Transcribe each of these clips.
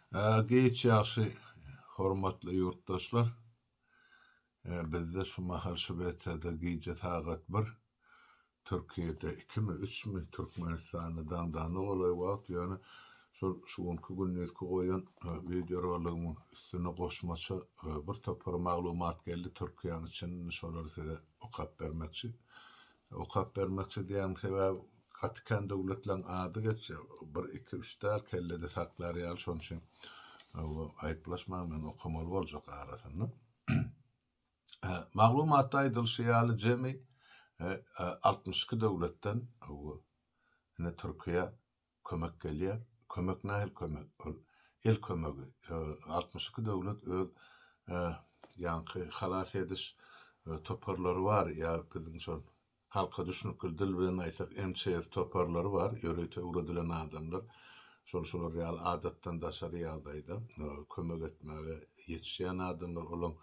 Giç ýagşy hormatly ýurtdaşlar. Bizde şu mahal Şwesiýada gije sagat bir, Türkiýede ikimi, üçmi, Türkmenistanda daňdana golaý wagt, ýöne şol şu günki gündizki goýan wideoroligimiň üstüne goşmaça bir topar maglumat geldi Türkiýäniň içinden şolary size okap bermekçi. Okap bermekçi diýýäniň sebäbi gaty kän döwletleň ady geçýär. Bir, iki, üç däl, kellede saklar ýaly, şonuň üçin aýyplaşmaň, men okamaly boljak arasynda. Maglumatda aýdylyşy ýaly, jemi 62 döwletden ine Türkiýä kömek gelýär. Kömek nähili kömek? Ol el kömegi. 62 döwlet öz ýaňky halas ediş toparlary bar, ýa biziň şol halka düşnükli dil bilen aýtsak MÇS toparlary bar, ýörite öwredilen adamlar. Şol şular ýaly adatdan daşary ýagdaýda kömek etmäge ýetişýän adamlar. Olaň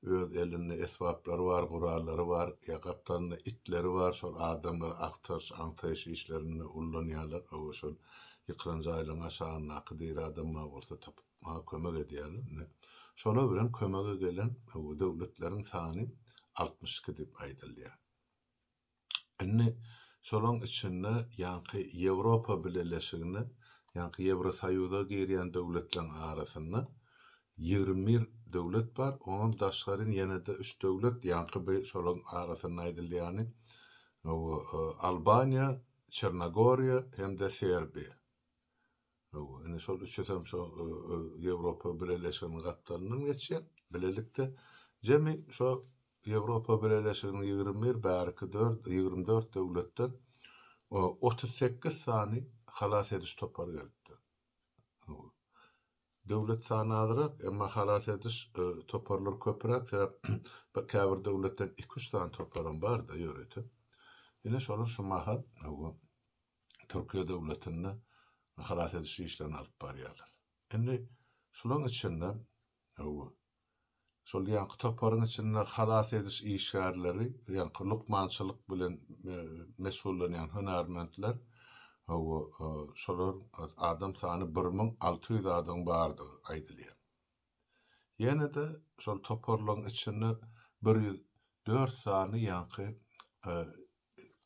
Öz elinde esbaplary bar, gurallary bar, ýa gapdalynda itleri bar, şol adamlary agtaryş, aňtaýyş işlerinde ullanýarlar, hawa, şol ýykylan jaýlaryň aşagyndaky diri adam bar bolsa tapypmaga kömek edýärler. Indi şolar bilen kömege gelen, hawa, döwletleriň sany 62 diýip aýdylýar. Indi şolaň içinde ýaňky Ýewropa Bileleşigine, ýaňky Ýewrosoýuza girýän döwletleň arasynda 21 döwlet bar, oňam daşgaryn ýene-de üç döwlet, ýaňky bi şolaň arasynda aýdylýany, Albaniýa, Çernogoriýa hem-de Serbiýa. Hawa, indi şol üçüsem şo Ýewropa Bileleşiginiň gapdalyndan geçýär, bilelikde. Jemi şo Ýewropa Bileleşiginiň 21, bäriki dört, 24 döwletden 38 sany halas ediş topary gelipdir. Hawa. Döwlet sany azrak, emma halas ediş toparlary köpräk, sebäp käbir döwletden iki-üç sany toparam bar-da ýörite. Ine şolar şu mahal, hawa, Türkiýe döwletinde halas ediş işlerini alyp barýarlar. Indi şularyň içinde hawa, şol ýaňky toparyň içinde halas ediş işgärleri, ýaňky lukmançylyk bilen meşgullanýan hünärmentler, hawa, şolar adam sany 1600 adamyň bardygy aýdylýar. Ýene-de şol toparlaryň içinde 104 sany ýaňky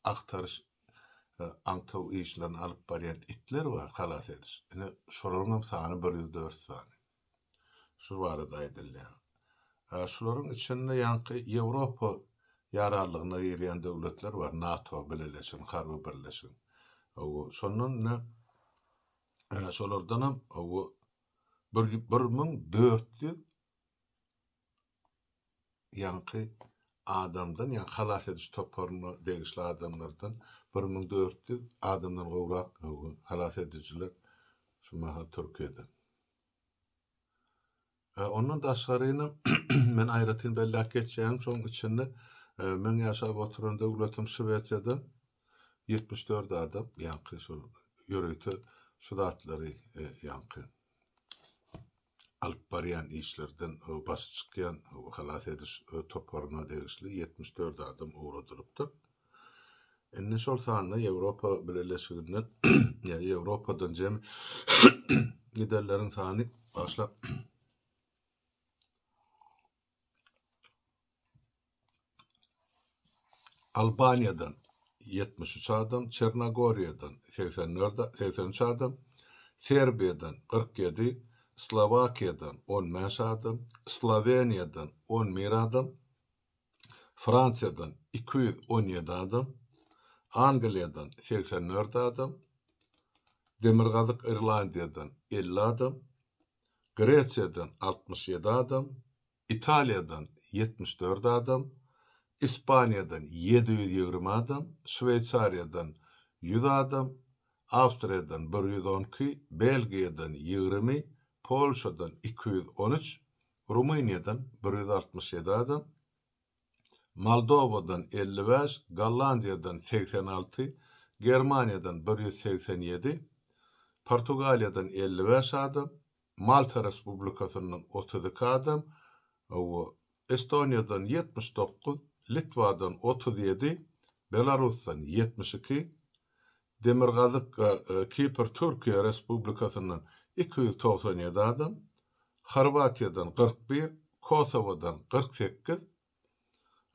agtaryş aňtaw işlerini alyp barýan itler bar, halas ediş. Ine, şolaryň hem sany 104 sany. Şu barada aýdylýar. Şularyň içinde ýaňky Ýewropa ýaranlygyna girýän döwletler bar, NATO bileleşigiň, harby birleşigiň. Şondan ine, şolardanam 1400 ýaňky adamdan, ýagny halas ediş toparyna degişli adamlardan 1400 adamdan gowrak halas edijiler şu mahal Türkiýede. Ondan daşgaryny men aýratyn belläp geçýänim, şonuň içinde meň ýaşap oturan döwletim Şwesiýadan 74 adam, ýaňky şol ýörite şu zatlary ýaňky alyp barýan işlerden başy çykýan halas ediş toparyna degişli 74 adam ugradylypdyr. Indi şol sanda Ýewropa Bileleşiginden, ýa Ýewropadan jemi gidenleriň sany bagyşlap Albaniýadan 73 adam, Çernogoriýadan 84, 83 adam, Serbiýadan 47, Slowakiýadan 15 adam, Sloweniýadan 11 adam, Fransiýadan 217 adam, Angliýadan 84 adam, Demirgazyk Irlandiýadan 50 adam, Gresiýadan 67 adam, Italiýadan 74 adam, Ispaniýadan 720 adam, Şweýsariýadan 100 adam, Awstriýadan 112, Belgiýadan 20, Polşadan 213, Rumyniýadan 167 adam, Moldowadan 55, Gollandiýadan 86, Germaniýadan 187, Portugaliýadan 55 adam, Malta Respublikasyndan 32 adam, Estoniýadan 79, Litwadan 37, Belarusdan 72, Demirgazyk Kipr Türkiýe Respublikasyndan 297 adam, Horwatiýadan 41, Kosowodan 48,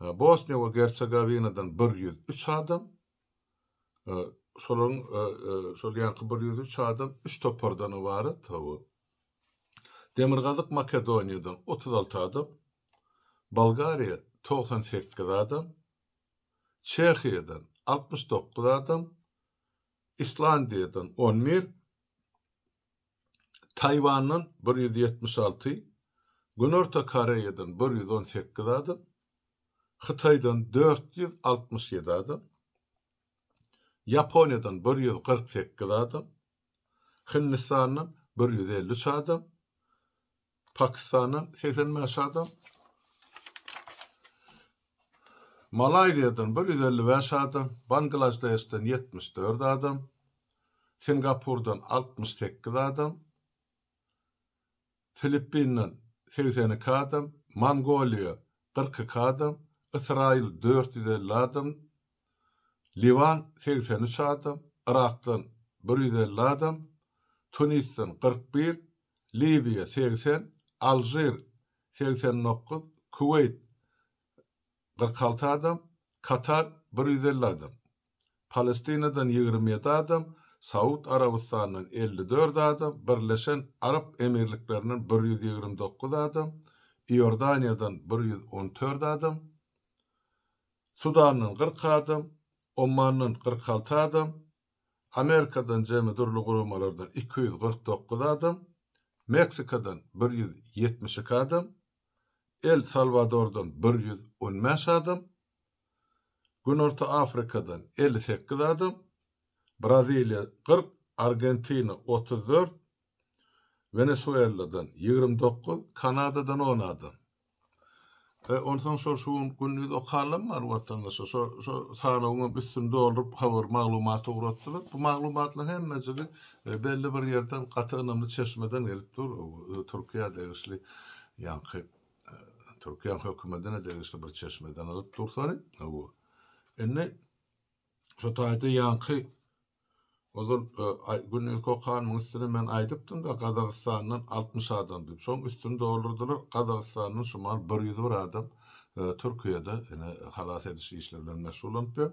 Bosniýa we Gersegowinadan 103 adam, şolaryň şol ýaňky 103 adam üç topardan ybarat, hawa. Demirgazyk Makedoniýadan 36 adam, Bolgariýa 98 adam, Çehiýadan 69 adam, Islandiýadan 11, Taýwandan 176, Günorta Koreýadan 118 adam, Hytaýdan 467 adam, Ýaponiýadan 148 adam, Hindistandan 153 adam, Pakistandan 85 adam, Malaýziýadan 155 adam, Bangladeşden 74 adam, Singapurdan 68 adam, Filippinden 82 adam, Mongoliýa 42 adam, Ysraýyl 450 adam, Liwan 83 adam, Yrakdan 150 adam, Tunisden 41, Liwiýa 80, Alžir 89, Kuweýt 46 adam, Katar 150 adam. Palestinadan 27 adam, Saud Arabystanyndan 54 adam, Birleşen Arap Emirliklerinden 129 adam, Iordaniýadan 114 adam, Sudandan 40 adam, Ommandan 46 adam, Amerikadan jemi dürli guramalardan 249 adam, Meksikadan 172 adam, El Salwadordan 115 adam, Günorta Afrikadan 58 adam, Braziliýa 40, Argentina 34, Wenesueladan 29, Kanadadan 10 adam. E, onsoň şol şu gün gündiz okanlam bar watandaşlar. Şo şo sanawyň hem üstüni dolduryp habar maglumat ugratdylar. Bu maglumatlaryň hemmejigi e, belli bir ýerden gaty ynamly çeşmeden gelip dur. E, Türkiýä degişli ýaňky e, Türkiýäň hökümetine degişli bir çeşmeden alyp dursany. Bu. Indi Şo taýda ýaňky ozal gündelik okanymyň üstüne men aýdypdym-da, Gazagystandan 60 adam diýip. Şoň üstüni doldurdylar. Gazagystandan şu mahal 101 adam Türkiýede ine halas ediş işleri bilen meşgullanyp ýör.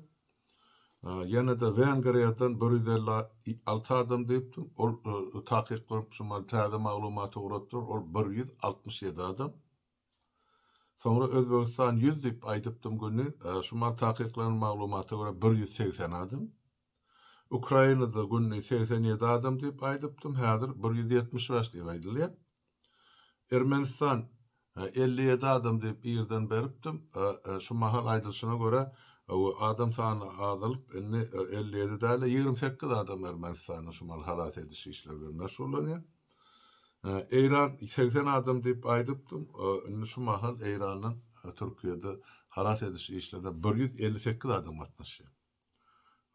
Ýene-de Wengriýadan 156 adam diýipdim. Ol takyklanyp şu mahal täze maglumaty ugratdylar. Ol 167 adam. Soňra Özbegistan 100 diýip aýdypdym güni, şu mal takyklanan maglumata görä 180 adam. Ukrainada güni 87 adam diýip aýdypdym, häzir 175 diýip aýdylýar. Ermenistan 57 adam diýip irden beripdim, şu mahal aýdylyşyna görä adam sany azalyp, indi 57 däl-de 28 adam Ermenistanda şu mahal halas ediş işleri bilen meşgullanýar. Eýran 80 adam diýip aýdypdym. Indi şu mahal Eýrandan Türkiýede halas ediş işlerine 158 adam gatnaşýar.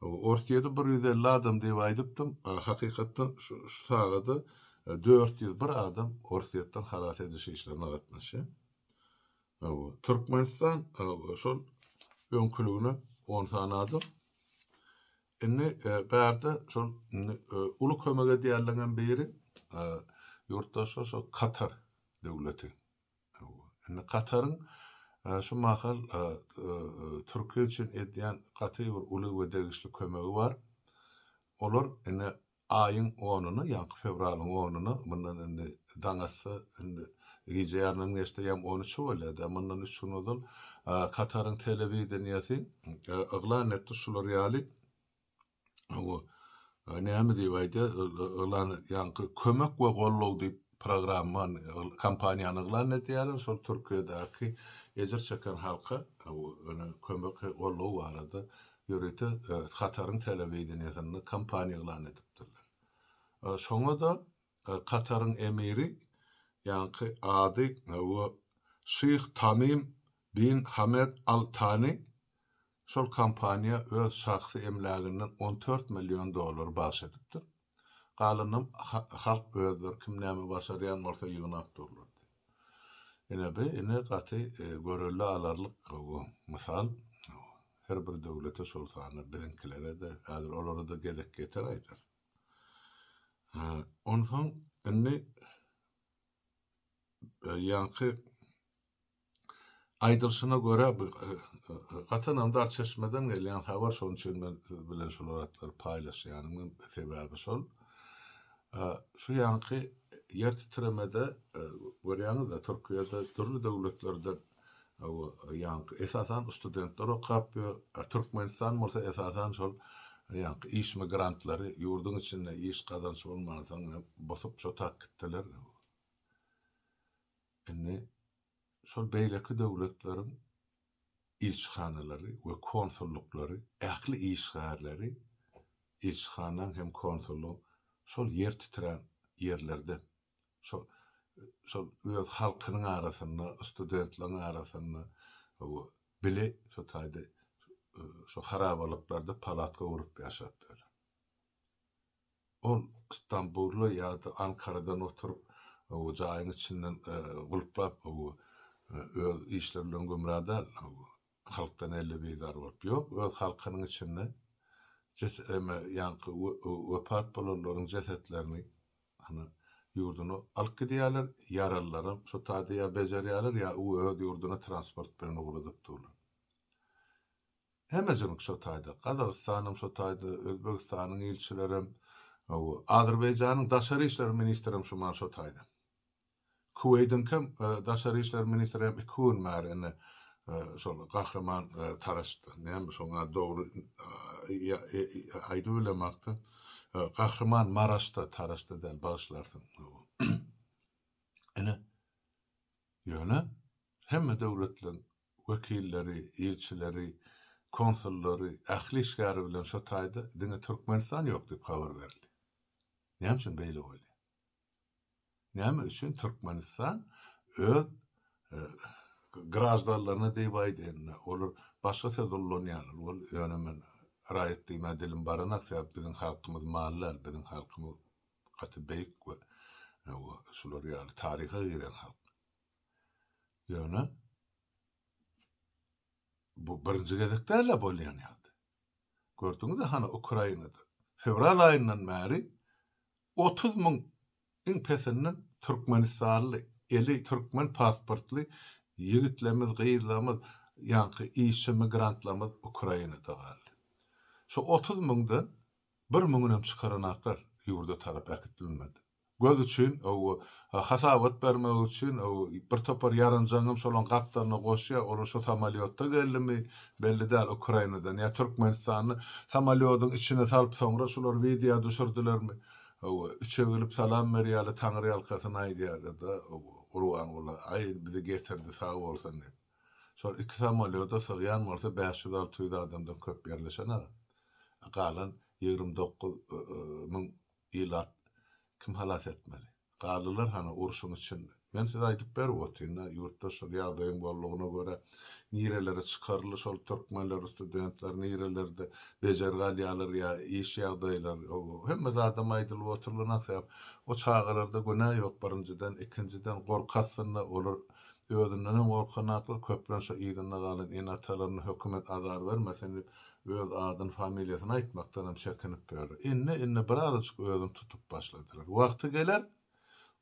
Orsýede 150 adam diýip aýdypdym. Hakykatdan şu, şu sagada 401 adam Orsýetden halas ediş işlerine gatnaşýar. Türkmenistan şol öňküligine 10 sany adam. Indi bärde şol indi uly kömek edýänleriň biri ýurtdaşlar şol Katar döwleti. Indi Kataryň şu mahal Türkiýe üçin edýän gaty bir uly we degişli kömegi bar. Olar indi aýyň onuna, ýaňky fewralyň onuna, mundan indi daň atsa, indi gije ýaryndan geçdi, ýa on üçi bolýar-da, mundan üç gün ozal Kataryň telewideniýesi yglan etdi şular ýaly, bu näme diýip aýdýar, yglan ýaňky kömek we goldaw diýip programmany, kampaniýany yglan edýärler, şol Türkiýedäki ejir çeken halka kömek, goldaw barada ýörite Kataryň telewideniýesinde kampaniýa yglan edipdirler. Şoňa-da Kataryň emiri, ýaňky ady Şyh Tamim bin Hamed Al Tani şol kompaniýa öz şahsy emläginden 14 million dollar bagyş edipdir. Galanynam halk özleri kim näme başarýan bolsa ýygnap durlar diýip. Ine bi ine gaty görelde alarlyk mysal. Her bir döwlete şol sanda biziňkilere-de, häzir olara-da gezek ýeter aýdarys. Onsoň indi ýaňky aýdylyşyna görä bu gatanam Darçeşmeden gelýän habar şonuň üçin men siz bilen şol zatlary paýlaşýanymyň sebäbi şol. Şu ýaňky ýer titremede görýäňiz-de Türkiýede dürli döwletlerden ýaňky esasan studentler okap ýör. Türkmenistan bolsa esasan şol ýaňky iş migrantlary ýurduň içinde iş gazanç bolmansoň bosup şo tak gitdiler. Indi şol beýleki döwletleriň ilçihanalary we konsullyklary ähli işgärleri ilçihanaň hem konsullygyň şol ýer titrän ýerlerde şol şol öz halkynyň arasynda studentleriň arasynda bile şo taýda şo harabalyklarda palatka gurup ýaşap ýör. Ol Stambulda ýa-da Ankaradan oturyp, jaýyň içinden gulplap, öz işleri bilen gümra däl, halkdan elle bizar bolup. Ýok, öz halkynyň içinde ýaňky wepat bolanlaryň jesetlerini hany ýurduna alyp gidýärler, ýaralylaram şo taýda ýa bejerýärler, ýa öz ýurduna transport bilen ugradyp durlar. Hemmejigik şo taýda. Gazagystanam şo taýda, Özbegistanyň ilçilerem, Azerbaýjanyň daşary işler ministrem şu man şo taýda. Kuweýdiňkem daşary işler ministri hem iki gün bäri indi şol Gahryman Taraşda. Näme şoň ady dogry aýdyp bilemokda. Gahryman Maraşda, Taraşda däl, bagyşlarsyň. Ine, ýöne hemme döwletleriň wekilleri, ilçileri, konsullary, ähli işgäri bilen şo taýda diňe Türkmenistan ýok diýip habar berildi. Näme üçin beýle bolýar? Näme üçin Türkmenistan öz graždanlaryna diýip aýdaýyn, olar başga söz ullanýarlar, ol ýöne men raýat diýmä dilim baranok, sebäbi biziň halkymyz mal däl, biziň halkymyz gaty beýik we şular ýaly taryha giren halk. Ýöne bu birinji gezek däl-ä bolýan ýagdaý. Gördüňiz-ä hany Ukrainada fewral aýyndan bäri 30 müň iň pesinden türkmenistanly, eli türkmen pasportly ýigitlerimiz, gyzlarymyz, ýaňky işçi migrantlarymyz Ukrainada galdy. Şu 30 müňden bir müňünem çykaranaklar ýurda tarap äkidilmedi. Göz üçin, hasabat bermek üçin bir topar ýaranjaňam şolaň gapdalyna goşýar, olar şo samolýotda geldimi, belli däl, Ukrainadan ýa Türkmenistanda samolýodyň içine salyp soňra şular wideo düşürdilermi, üçe gelip salam berýärler, taňryýalkasyn aýdýarlar-da Gurbanguly, aý bizi getirdi sag bolsun diýip. Şol iki samolýoda sygýan bolsa 500-600 adamdan köp ýerleşenok. Galan 29 müň Ilat kim halas etmeli? Galdylar hany urşuň içinde. Men size aýdyp berip otyryn-a, ýurtda şol ýagdaýyň boldugyna görä, nirelere çykaryldy şol türkmenler, studentler nirelerde bejergi alýarlar ýa iş ýagdaýlary, hemme zadam aýdylyp oturylan sebäp o çagalarda günä ýok birinjiden, ikinjiden gorky astynda olar özündenem gorkanaklar, köplenç şo yzynda galan ene-atalaryna hökümet azar bermesin diýip Öz adyny, familiýasyny aýtmakdanam çekinip ýörler. Indi, indi birazajyk özüni tutup başladylar. Wagty geler,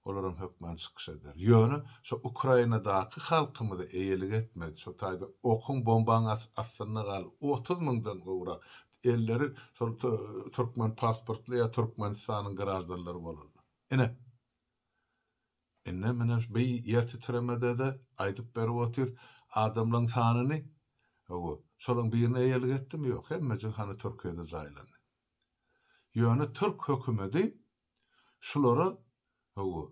olaram hökman çykyş eder. Ýöne şo Ukrainadaky halkymyza eýelik etmedi. Şo taýda okuň, bombaň astynda galyp, 30 müňden gowrak elleri şol türkmen pasportly ýa Türkmenistanyň graždanlary bolanlar. Ine, Indi mine bi ýer titremede-de aýdyp berip otyr, adamlaň sanyny, hawa, şolaň birine eýelik etdimi? Ýok, hemmejigi hany Türkiýede jaýlandy. Ýöne türk hökümedi şulara, hawa,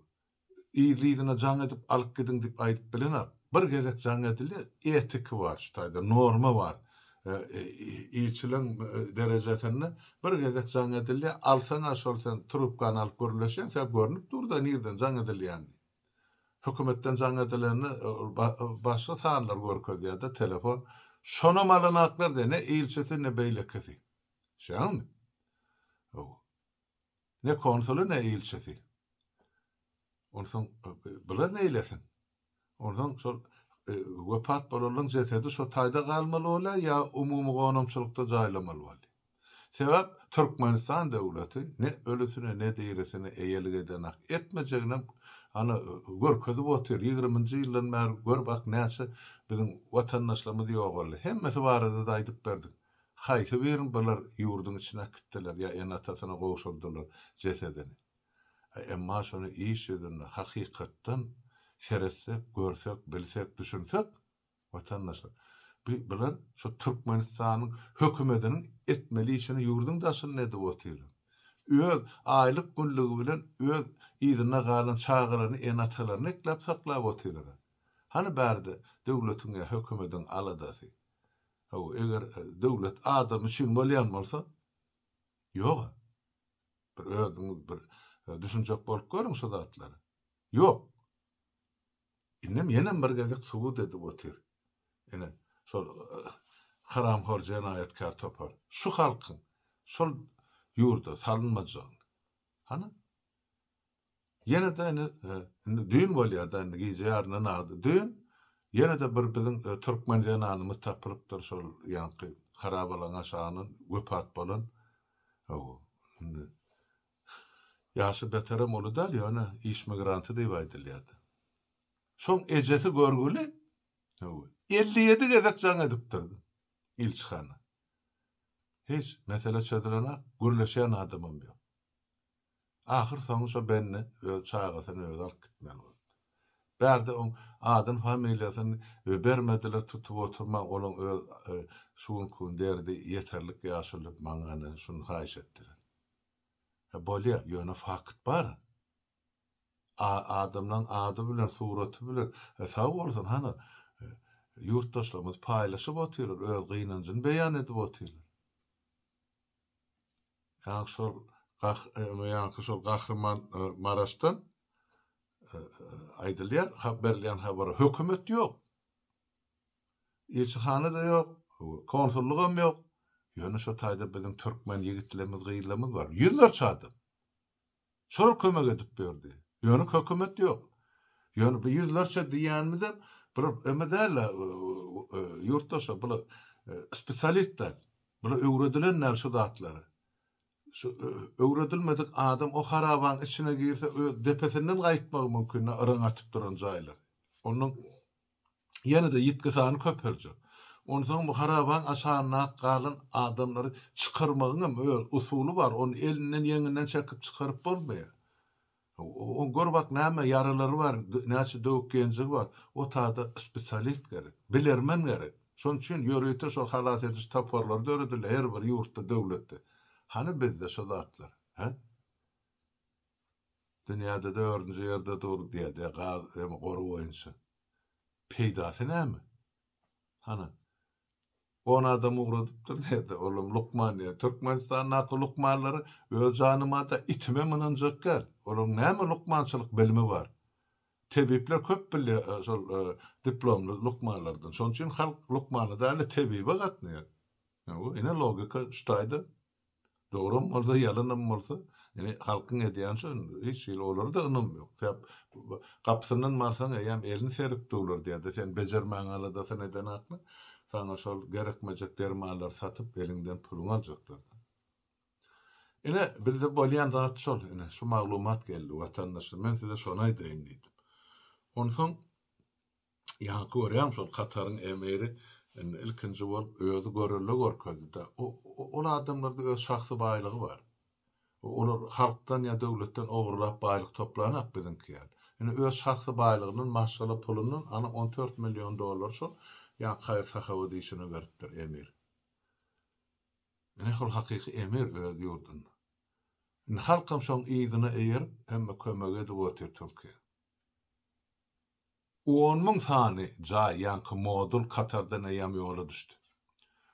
yzly-yzyna jaň edip alyp gidiň diýip aýdyp bilenok. Bir gezek jaň edilýär, etiki bar şu taýda, norma bar. Ilçileň derejesinde bir gezek jaň edilýär, alsaň-a şol sen trubkany alyp gürleşýäň, sebäbi görnüp dur-da nirden jaň edilýänini. Hökümetden jaň edilende başga sanlar görkezýär-de telefon. Şonam alanaklar-da, ne ilçisi, ne beýlekisi. Düşýäňizmi? Hawa. Ne konsuly, ne ilçisi. Onsoň bular neýlesin? Onsoň şol. wepat bolanlaryň jesedi şo taýda galmaly bolýar ýa umumy gonamçylykda jaýlamaly bolýar. Sebäp Türkmenistan döwleti ne ölüsine ne dirisine eýelik edenak, etmejeginem ana görkezip otyr, ýigriminji ýyldan bäri gör bak näçe biziň watandaşlarymyz ýogaldy. Hemmesi barada-da aýdyp berdik. Haýsy birini bular ýurduň içine äkitdiler ýa ene-atasyna gowşurdylar jesedini. Emma şony iş ýüzünde hakykatdan seretsek, görsek, bilsek, düşünsek, Watandaşlar, bu bular şu Türkmenistanyň hökümediniň etmeli işini ýurduň daşynda edip otyrlar. Öz aýlyk günlügi bilen öz yzynda galan çagalaryny, ene-atalaryny ekläp saklap otyrlar. Hany bärde döwletiň ýa hökümediň aladasy? Hawa, eger döwlet adam üçin bolýan bolsa, ýog-a. Bir özüňiz bir düşünjek bolup görüň şu zatlara. Ýok. Indem ýenem bir gezek subut edip otyr. Ine, şol haramhor jenaýatkär topar. Şu halkyň şol ýurda salynmajagyny. Hany? Ýene-de indi, indi düýn bolýar-da indi gije ýaryndan agdy. Düýn ýene-de bir biziň türkmen zenanymyz tapylypdyr şol ýaňky harabalaryň aşagyndan wepat bolan. Hawa, indi Ýaşy beterem uly däl, ýöne iş migranty diýip aýdylýardy. Şoň ejesi görgüli, hawa, 57 gezek jaň edipdir ilçihana. Hiç, mesele çözülenak, gürleşýän adamam ýok. Ahyr soňy şo bende öz çagasyny özi alyp gitmeli boldy. Bärde oň adyny familiýasyny bermediler tutup oturmaň olaň öz şu günki gün derdi ýeterlik ýaşuly maňa ine şuny haýyş etdiler. Hä bolýa, ýöne fakt bar. A adamlaň ady bilen, suraty bilen, sag bolsun hany, ýurtdaşlarymyz paýlaşyp otyrlar, öz gynanjyny beýan edip otyrlar. Ýaňky şol gah ýaňky şol gahryman Maraşdan aýdylýar, berilýän habar hökümet ýok. Ilçihana-da ýok, konsullygam ýok. Ýöne şo taýda biziň türkmen ýigitlerimiz, gyzlarymyz bar. Ýüzlerçe adam. Şolar kömek edip berdi. Ýöne hökümet ýok. Ýöne bu ýüzlerçe diýýänimizem bular eme däl-de, ýurtdaşlar, bular spesialist däl. Bular öwredilen däl şu zatlara. Şu öwredilmedik adam o harabaň içine girse öz depesinden gaýtmagy mümkin, yraň atyp duran jaýlar. Ondan ýene-de ýitgi sany köpeljek. Onsoň bu harabaň aşagynda galan adamlary çykarmagyň hem öz usuly bar, ony elinden ýeňinden çekip çykaryp bolmaýar. Oň gör bak näme ýaralary bar, näçe döwük ýenjigi bar. O taýda spesialist gerek, bilermen gerek. Şonuň üçin ýörite şol halas ediş toparlary döredildi her bir ýurtda, döwletde. Hany bizde şo zatlar, hä? Dünýäde dördünji ýerde dur diýýär gaz hem gory boýunça. Peýdasy näme? Hany. On adam ugradypdyr diýýär, olam lukman diýýär. Türkmenistandaky lukmanlary öz janyma-da, itimem ynanjak däl. Olaryň näme lukmançylyk bilimi bar? Tebipler köp bilýär şol diplomly lukmanlardan. Şonuň üçin halk lukmana däl-de tebibe gatnaýar. Ine logika şu taýda. Dogram bolsa, ýalanam bolsa, indi halkyň edýäni şo indi. Hiç hili olara-da ynam ýok. Sebäp gapysyndan barsaň eýýäm elini serip durlar diýýär-de, sen bejermäň aladasyny edenakmy, saňa şol gerekmejek dermanlary satyp eliňden puluňy aljaklar. Ine, bizde bolýan zat şol. Ine, şu maglumat geldi watandaşlar. Men size şony aýdaýyn diýdim. Onsoň Ýaňky görýäň şol Kataryň emiri indi ilkinji bolup özi görelde görkezdi-de. Ol adamlarda öz şahsy baýlygy bar. Olar halkdan ýa döwletden ogurlap baýlyk toplanak biziňki ýaly. Indi öz şahsy baýlygyndan, maşgala pulundan ana 14 million dollar şol ýaňky haýyr-sahawat işine beripdir emir. Ine şol hakyky emir öz ýurdunda. Indi halkam şoň yzyna eýerip hemme kömek edip otyr Türkiýä. 10,000 sany jaý, ýaňky modul Katardan eýýäm ýola düşdi.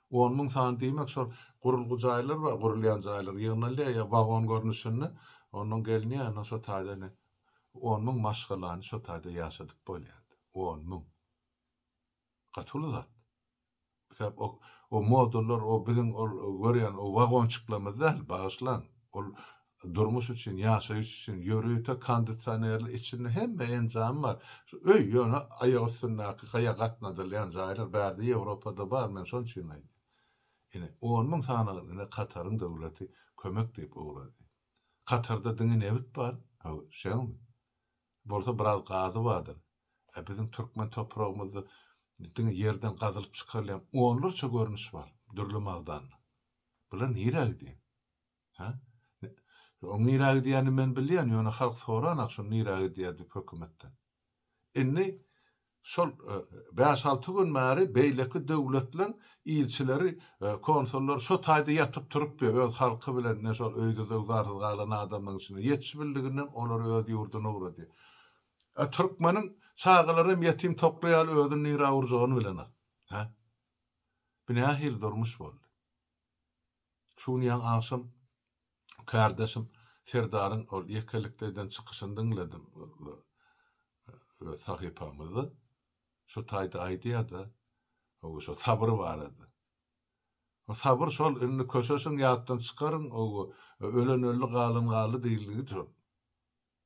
10,000 sany diýmek şol gurulgy jaýlar bar, gurulýan jaýlar ýygnalýar ýa wagon görnüşinde, ondan gelinýär, ondan şo taýda ine 10,000 maşgalany şo taýda ýaşadyp bolýar. 10,000. Gaty uly zat. Sebäp o o modullar o biziň ol görýän o wagonçyklarymyz däl, bagyşlaň. Ol Durmuş üçin, ýaşaýyş üçin ýörite kondisionerli içinde hemme enjamy bar. Şu öý ýöne aýak üstündäki gaýa gatnadylýan jaýlar bärde Ýewropada bar men şonuň üçin aýdýan. Ine on sanyny ine Kataryň döwleti kömek diýip ugrady. Katarda diňe nebit bar, hawa, şeňmi? Bolsa biraz gazy bardyr. Ä biziň türkmen topragymyzda diňe ýerden gazylyp çykarylýan onlarça görnüş bar, dürli magdanly. Bular nirä gidýär? Hä? Oň nirä gidýänini men bilýän, ýöne halk soranak şony nirä gidýär diýip hökümetden. Indi şol bäş-alty gün bäri beýleki döwletleň ilçileri, konsullary şo taýda ýatyp turup ýör, öz halky bilen ine şol öýsüz-öwzarsyz galan adamlaryň içinde ýetişibildiginden olary öz ýurduna ugradýar. A türkmeniň çagalary hem ýetim tokly ýaly özüni nirä urjagyny bilenok. Hä? Bu nähili durmuş boldy? Şu gün ýaňy agşam kärdeşim Serdaryň ol ýekelikde eden çykyşyny diňledim öz sahypamyzda. Şu taýda aýdýar-da, hawa şo sabyr barada. O sabyr şol indi köşeşiň ýatdan çykaryň, hawa ölen öldi galan galdy diýildigi şol.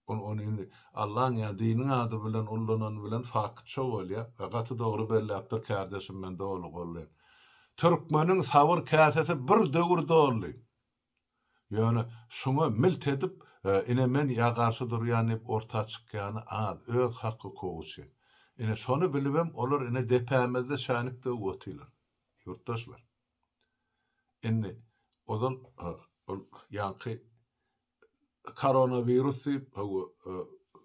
Ol ony indi Allaň ýa diniň ady bilen ullanan bilen fakt şo bolýa. Gaty dogry belläpdir kärdeşim men doly goldaýan. Türkmeniň sabyr käsesi bir döwür doldy. Ýöne şuňa milt edip ine men ýa garşy durýan diýip orta çykýany az öz hak hukugy üçin. Ine şony bilibem olar ine depämizde şänik döwüp otyrlar. Ýurtdaşlar. Indi ozal ol ýaňky koronawirus diýip, hawa,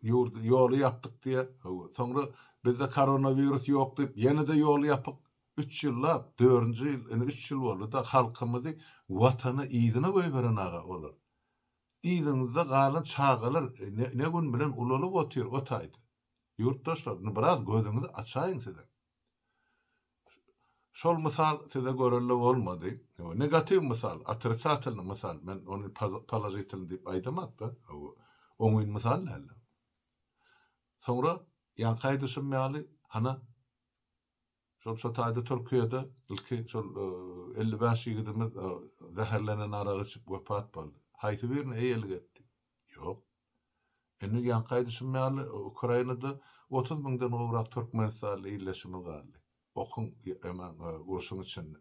ýurdy, ýoly ýapdyk diýýär, hawa. Soňra bizde koronawirus ýok diýip, ýene-de ýoly ýapyk. Üç ýyllap, dördünji ýyl, indi üç ýyl boldy-da, halkymyzy Watana yzyna goýberen aga olar. Yzyňyzda galan çagalar ne, ne gün bilen ulalyp otyr o taýda. Ýurtdaşlar, indi biraz gözüňizi açaýyň sizem. Şol mysal size görelde bolmady. Negatiw mysal, otricatelnyý mysal, men ony položitelnyý diýip aýdamak-da, oňyn mysal däldi. Soňra ýaňky aýdyşym ýaly, hana, şol şo taýda Türkiýede ilki şol 55 ýigidimiz zäherlenen arak içip wepat boldy. Haýsy birine eýelik etdi? Ýok. Indi ýaňky aýdyşym ýaly, Ukrainada 30 müňden gowrak türkmenistanly ildeşimiz galdy. Okuň, urşuň içinde.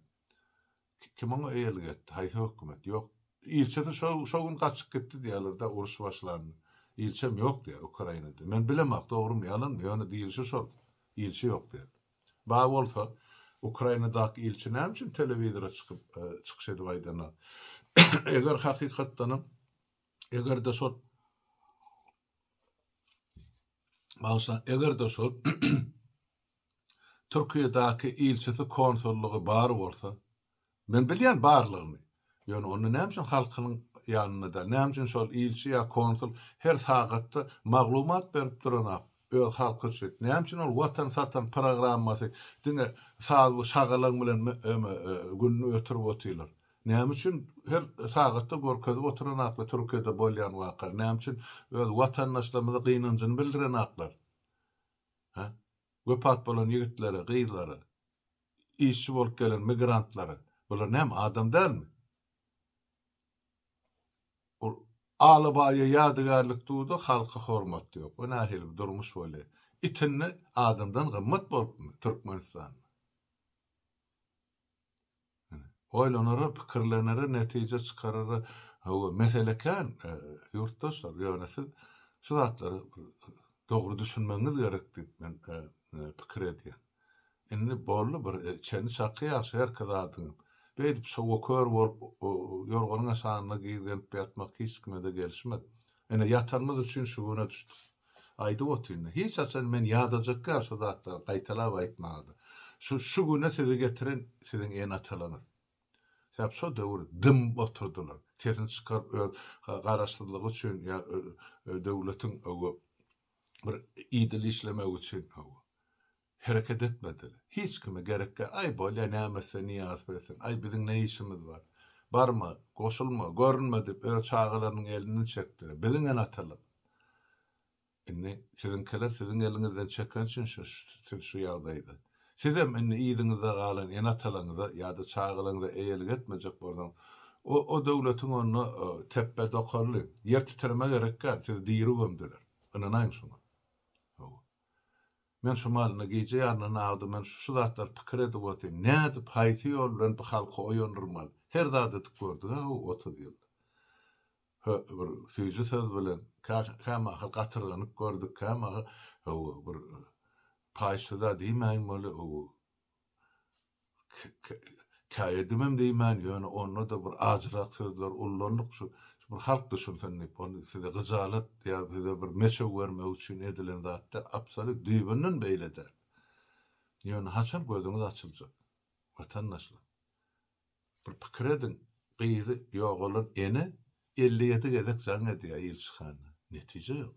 Kim oňa eýelik etdi? Haýsy hökümet? Ýok. Ilçisi şo, şo gün gaçyp gitdi diýýärler-de, uruş başlanda. Ilçem ýok diýýär Ukrainada. Men bilemok, dogrumy, ýalanmy, ýöne diýlişi şol. Ilçi ýok diýýär. Bar bolsa, Ukrainadaky ilçi näme üçin telewizora çykyp, çykyş edip aýdanok? Eger hakykatdanam Eger-de şol Bagyşlaň, eger-de şol Türkiýedäki ilçisi konsullygy bar bolsa, men bilýän barlygyny. Ýöne onda näme üçin halkynyň ýanynda däl? Näme üçin şol ilçi ýa konsul her sagatda maglumat berip duranok öz halky üçin? Näme üçin ol watan satan programmasy diňe saz we şagalaň bilen gününi ötürip otyrlar? Näme üçin her sagatda görkezip oturanaklar Türkiýede bolýan wakany? Näme üçin öz watandaşlarymyza gynanjyny bildirenaklar? Hä? Wepat bolan ýigitlere, gyzlara, işçi bolup gelen migrantlara. Bular näme, adam dälmi? Ol Alabaýa ýadygärlik durda halka hormat ýok. Bu nähili bir durmuş bolýar? It indi adamdan gymmat bolupmy Türkmenistanda? Oýlanara, pikirlenere, netije çykarara, hawa, mesele kän, ýurtdaşlar, ýöne siz şu zatlary dogry düşünmegiňiz gerek diýip men pikir edýän. Indi boldy bir çeni çaky ýagşy herki zadyň. Beýdip şowa kör bolup ýorganyň aşagynda gizlenip ýatmak hiç kime-de gelişmez. Ine ýatanymyz üçin şu güne düşdük. Aýdyp otyryn. Hiç haçan men ýadajak däl şu zatlary gaýtalap aýtmaga-da. Şu şu güne sizi getiren siziň ene-atalaryňyz. Sebäp şo döwür dymyp oturdylar. Sesini çykaryp öz garaşsyzlygy üçin ýa döwletiň bir idil işlemegi üçin hereket etmediler. Hiç kime gerek däl. Aý bolýa näme etse Nyýazow etsin. Aý biziň ne işimiz bar. Barma, goşulma, görünme diýip öz çagalarynyň elinden çekdiler. Biziň ene-atalarymyz. Indi siziňkiler siziň eliňizden çeken üçin şu siz şu ýagdaýda. Sizem indi yzyňyzda galan ene-atalaryňyza ýa-da çagalaryňyza eýelik etmejek bolsaňyz, O, o döwletiň onda tepbe dokarly. Ýer titreme gerek däl, sizi diri gömdüler. Ynanaýyň şuňa. Hawa. Men şu malyna gije ýaryndan agdy, men şu zatlary pikir edip otyryn. Nädip, haýsy ýol bilen bu halky oýandyrmaly? Her zat edip gördük-ä bu 30 ýylda. Hö, bir süýji söz bilen, kä, kämahal gatyrganyp gördük, kämahal, hawa, bir paýyş söz-ä diýmäýin weli, hawa, Käýedimem diýmän, ýöne onda-da bir ajyrak sözler ullandyk, şu bir halk düşünsin diýip, ony size gyjalat ýa size bir meçew bermek üçin edilen zat däl, absolýut düýbünden beýle däl. Ýöne haçan gözüňiz açyljak, watandaşlar? Bir pikir ediň, gyzy ýogalan ene 57 gezek jaň edýär ilçihana, netije ýok.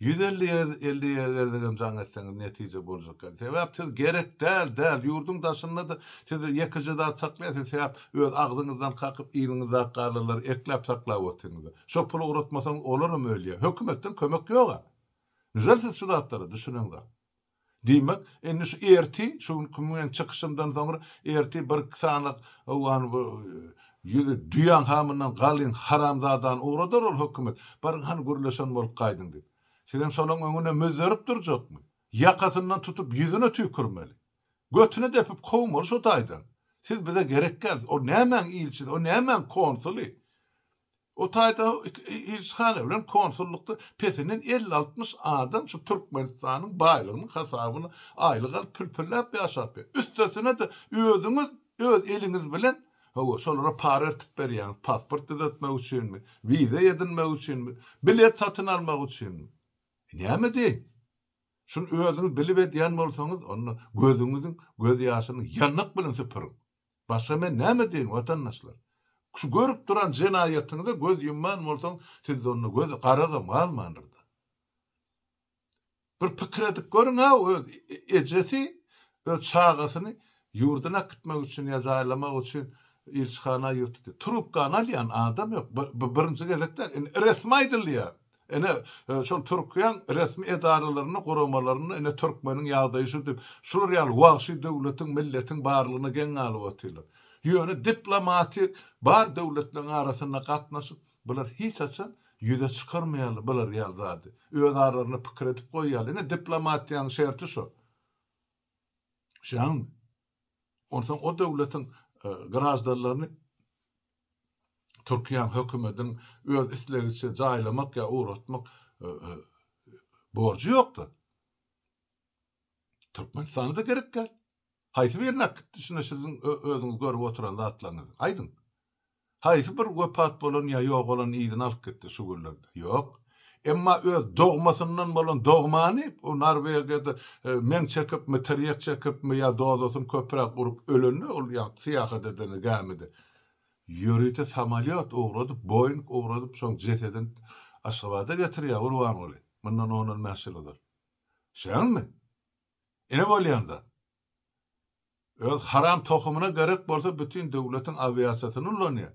150 50 gezegem jaň etseňiz netije boljak däl. Sebäp siz gerek däl däl ýurduň daşynda-da sizi ýekeje zat saklaýar siz sebäp öz agzyňyzdan kakyp yzyňyzdaky galanlary ekläp saklap otyňyz. Şo puly ugratmasaňyz olaram ölýär. Hökümetden kömek ýoga. Nüzel siz şu zatlara düşüneňzok. Diýmek, indi şu ertir, şu günki meň çykyşymdan soňra ertir birki sany owgan bu ýüzi düýäň hamyndan galyň haramzadany ugradar ol hökümet. Baryň hany gürleşen bolup gaýdyň diýip. Sizem şolaň öňünde müzzerip durjakmy? Ýakasyndan tutup ýüzüne tüýkürmeli. Götüne depip kowmaly şo taýdan. Siz bize gerek däl. O nämäň ilçisi, o nämäň konsuly? O taýda ilçihana bilen konsullykda pesinden elli-altmyş adam şu Türkmenistanyň baýlygynyň hasabyna aýlyk alyp pülpülläp ýaşap ýör. Üstesine-de özüňiz öz eliňiz bilen hawa şolara para ertip berýäňiz, pasport düzetmek üçinmi, wiza edinmek üçinmi, bilet satyn almak üçinmi? Näme diýeýin? Şuny özüňiz bilip edýän bolsaňyz, onda gözüňiziň göz ýaşyny ýandak bilen süpüriň. Başga men näme diýeýin, watandaşlar? Şu görüp duran jenaýatyňyza göz ýumman bolsaň, sizde onda göz garagam galmandyr-da. Bir pikir edip görüň-ä, öz ejesi öz çagasyny ýurduna äkitmek üçin ýa jaýlamak üçin ilçihana ýüz tutýar. Trubkany alýan adam ýok. Bu birinji gezek däl. Indi resmi aýdylýar. Ine, şol Türkiýäň resmi edaralarynda, guramalarynda ine türkmeniň ýagdaýy şu diýip, şular ýaly wagşy döwletiň, milletiň barlygyna geň galyp otyrlar. Ýöne diplomatik bar döwletleriň arasynda gatnaşyp, bular hiç haçan ýüze çykarmaýarlar bular ýaly zady. Öz aralarynda pikir edip goýýarlar. Ine diplomatiýanyň şerti şo. Şäňmi? Onsoň o döwletiň graždanlaryny Türkiýäň hökümediniň öz islegiçe jaýlamak ýa ugratmak borjy ýokdy. Türkmenistana-da gerek däl. Haýsy birini äkitdi şunda siziň özüňiz görüp oturan zatlaryňyzy? Aýdyň. Haýsy bir wepat bolan ýa ýogalan yzyna alyp gitdi şu günlerde? Ýok. Emma öz dogmasyndan bolan dogmany o Norwegiýada meň çekipmi, tirýek çekipmi ýa dozasyny köpräk urup ölende ol ýa syýahat edende gämide ýörite samolýot ugradyp, Boeing ugradyp şoň jesedini Aşgabada getirýär Gurbanguly mundan on-on bäş ýyl ozal. Şeňmi? Ine bolýan zat. Öz haram tohumyna gerek bolsa bütin döwletiň awiasiýasyny ulanýar.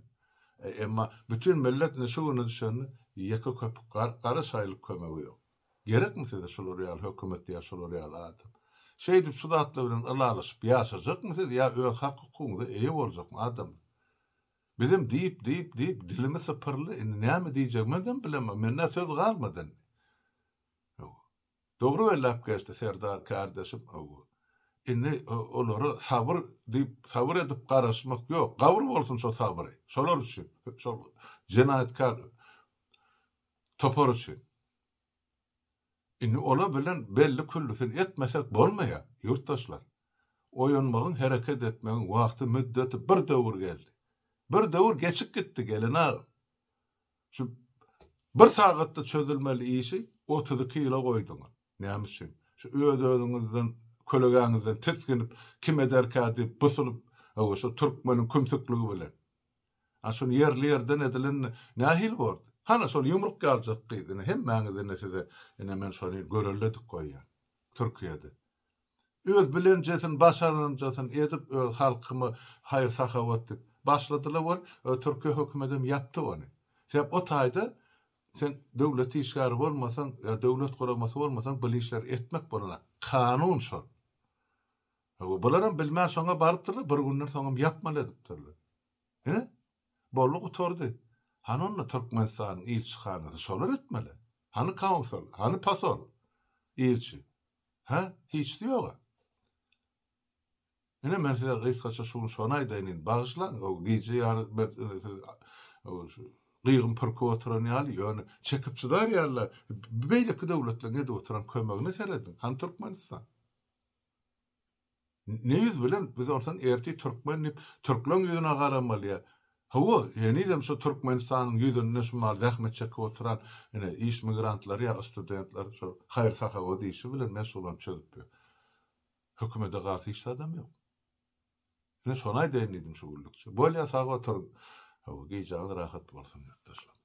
Emma bütin millet indi şu güne düşende ýeke köpük gara şaýlyk kömegi ýok. Gerekmi size şular ýaly hökümet ýa şular ýaly adam? Şeýdip şu zatlar bilen ylalaşyp ýaşajakmy siz ýa öz hak hukugyňyza eýe boljakmy adamlar? Bizem diýip diýip diýip dilimiz sypyryldy indi näme diýjegimizem bilemok mende söz galmady indi. Dogry belläp geçdi Serdar kärdeşim hawa. Indi olara sabyr diýip sabyr edip garaşmak ýok. Gabyr bolsun şo sabyry. Şolar üçin. Şol jenaýatkär topar üçin. Indi olar bilen belli küllüsini etmesek bolmaýar, ýurtdaşlar. Oýanmagyň hereket etmegiň wagty müddeti bir döwür geldi. Bir döwür geçip gitdi gelen agam. Şu bir sagatda çözülmeli işi 32 ýyla goýduňyz. Näme üçin? Şu öz-özüňizden, kölegäňizden tisginip, kim ederkä diýip busulyp, hawa, şu türkmeniň kümsükligi bilen. A şuny ýerli-ýerden edilende nähili bordy? Hana, şol ýumruk ýaljak gyz, ine, hemmäňiz ine size, ine, men şony görelde edip goýýan. Türkiýede. Öz bilenjesini, başaranjasyny edip, öz halkyma haýyr-sahawat diýip başladylar we Türkiýe hökümedem ýapdy ony. Sebäp o taýda sen döwlet işgäri bolmasaň ýa döwlet guramasy bolmasaň bul işleri etmek bolanok. Kanun şol. Hawa, bularam bilmän şoňa barypdyrlar, bir günden soňam ýapmaly edipdirler. Ine? Boldy gutardy. Hany onda Türkmenistanyň ilçihanasy şolar etmeli. Hany konsul, hany posol, ilçi. Hä? Hiçsi ýoga. Ine men size gysgaça şu gün şony aýdaýyn indi bagyşlaň o gije ýary men siz şu gygym pürküp oturan ýaly ýöne çekip çydar ýaly beýleki döwletleriň edip oturan kömegine serediň hany Türkmenistan ne ýüz bilen biz onsoň ertir türkmen diýip türkleň ýüzüne garamaly ýa hawa henizem şu Türkmenistanyň ýüzünde şu mal zähmet çekip oturan ine iş migrantlary ýa studentler şu haýyr sahawat işi bilen meşgullanyp çözüp ýör. Hökümete garşy hiç zadam ýok. Ine şony aýdaýyn diýdim şu günlükçe. Bolýa sag oturyň. Hawa gijäňiz rahat bolsun ýurtdaşlar.